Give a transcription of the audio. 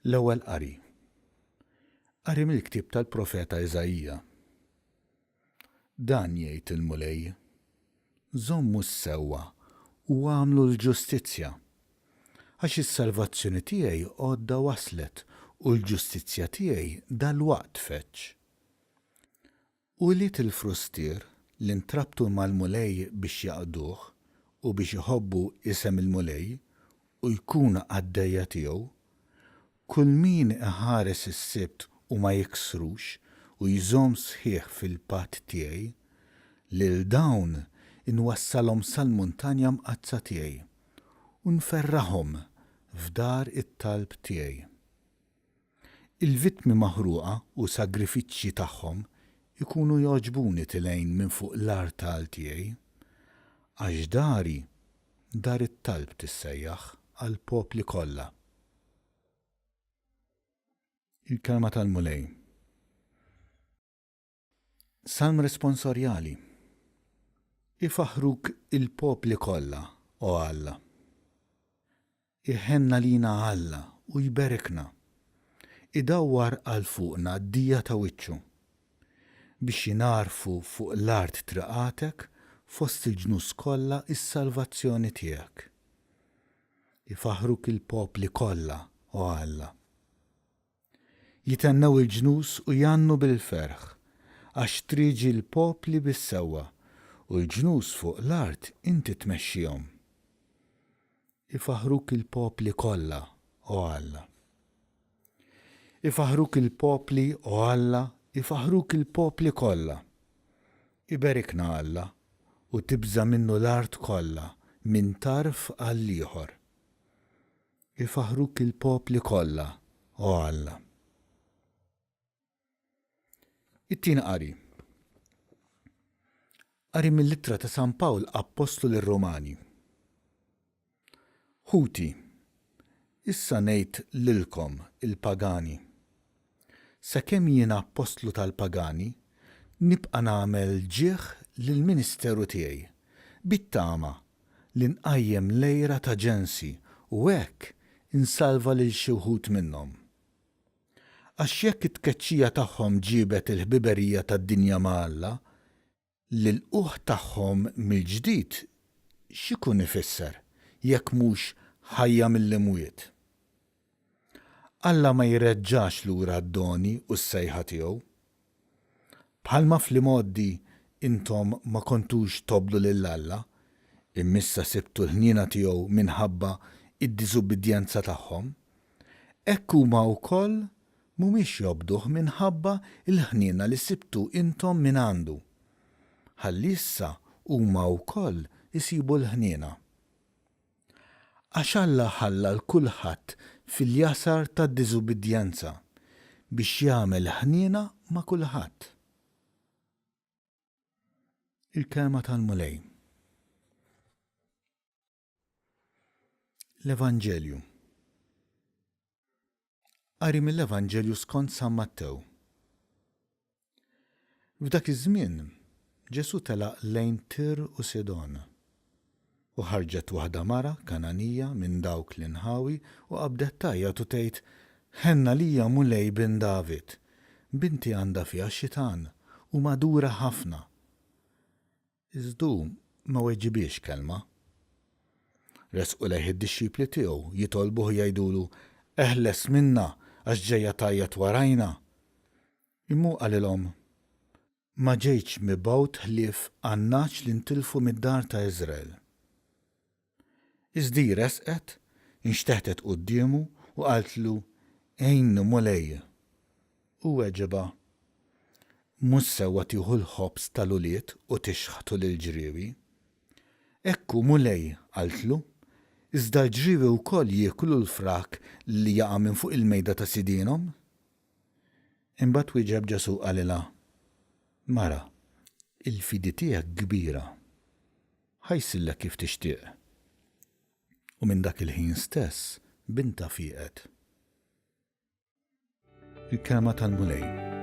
L-Ewwel Qari. Qari mill-ktieb tal-profeta Iżaija. Dan jgħid il-Mulej, Żommu s-sewwa u agħmlu l-ġustizzja, għax is-salvazzjoni tiegħi għodda waslet u l-ġustizzja tiegħi dalwaqt tfeġġ. Ulied il-frustier li ntrabtu mal-Mulej biex jaqduh u biex iħobbu isem il-Mulej u jkunu qaddejja tiegħu, kull min iħares is-Sibt u ma jiksrux u jżomm sħiħ fil-patt tiegħi, lil dawn inwassalhom sal-muntanja mqaddsa tiegħi u nferraħhom f'dar it-talb tiegħi. Il-vittmi maħruqa u sagrifiċċji tagħhom ikunu jogħġbuni tilgħin minn fuq l-artal tiegħi, għax dari dar it-talb tissejjaħ għall-popli kollha. Il-Kelma tal-Mulej. Salm Responsorjali Ifaħħruk il-popli kollha, o Alla. Iħenn għalina Alla u jberikna. Idawwar għal fuqna d-dija ta' wiċċu. Biex jingħarfu fuq l-art triqatek, fost il-ġnus kollha s-salvazzjoni tiegħek. Ifaħħruk il-popli kollha, o Alla. Jithennew il-ġnus u jgħannu bil-ferħ, għax trieġi l-popli bis-sewwa, u l-ġnus fuq l-art inti tmexxihom. Ifaħħruk il-popli kollha, o Alla. Ifaħħruk il-popli, o Alla, ifaħħruk il-popli kollha. Iberikna Alla, u tibża' minnu l-art kollha, minn tarf għall-ieħor. Ifaħħruk il-popli kollha, o Alla. It-tieni qari. Qari mill-ittra ta' San Pawl Appostlu lir-Rumani. Ħuti, issa ngħid lilkom il-pagani. Sakemm jiena appostlu tal-pagani, nibqa' nagħmel ġieħ lill-ministeru tiegħi, bit-tama li nqajjem l-għira ta' ġensi u hekk insalva lil xi wħud minnhom. Għax jekk it-tkeċċija tagħhom ġiebet il-ħbiberija tad-dinja ma' Alla, l-ilqugħ tagħhom mill-ġdid x'ikun ifisser jekk mhux ħajja mill-imwiet? Alla ma jreġġax lura d-doni u s-sejħa tiegħu. Bħalma fl-imgħoddi intom ma kontux tobdu lil Alla, imma issa sibtu l-ħniena tiegħu minħabba d-diżubbidjenza tagħhom, hekk huma wkoll mhumiex jobduh minħabba l-ħniena li sibtu intom mingħandu, ħalli issa huma wkoll isibu l-ħniena. Għax Alla ħalla 'l kulħadd fil-jasar tad-diżubbidjenza biex jagħmel ħniena ma' kulħadd. Il-Kelma tal-Mulej. L-Evanġelju. Qari mill-Evanġelju skont San Mattew. F'dak iż-żmien, Ġesù telaq lejn Tir u Sidon. U ħarġet waħda mara Kangħanija minn dawk l-inħawi u qabdet tgħajjat u tgħid, Ħenn għalija, Mulej bin David! Binti għandha fiha xitan u magħdura ħafna. Iżda hu ma weġibhiex kelma. Resqu lejh id-dixxipli tiegħu jitolbuh jgħidulu, Eħles minna għax ġejja tgħajjat warajna. Imma hu qalilhom, Ma ġejtx mibgħut ħlief għan-nagħaġ li ntilfu mid-dar ta' Iżrael. Iżda hi resqet, inxteħtet quddiemu u qaltlu, Għinni, Mulej! Hu weġibha, Mhux sewwa tieħu l-ħobż tal-ulied u tixħtu lill-ġriewi. Hekk hu, Mulej, qaltlu, iżda l-ġriewi wkoll jieklu l-frak li jaqa' minn fuq il-mejda ta' sidienhom. Imbagħad wieġeb Ġesù qalilha, Mara, il-fidi tiegħek kbira. Ħa jsirlek kif tixtieq. U minn dak il-ħin stess bintha fieqet. Il-Kelma tal-Mulej.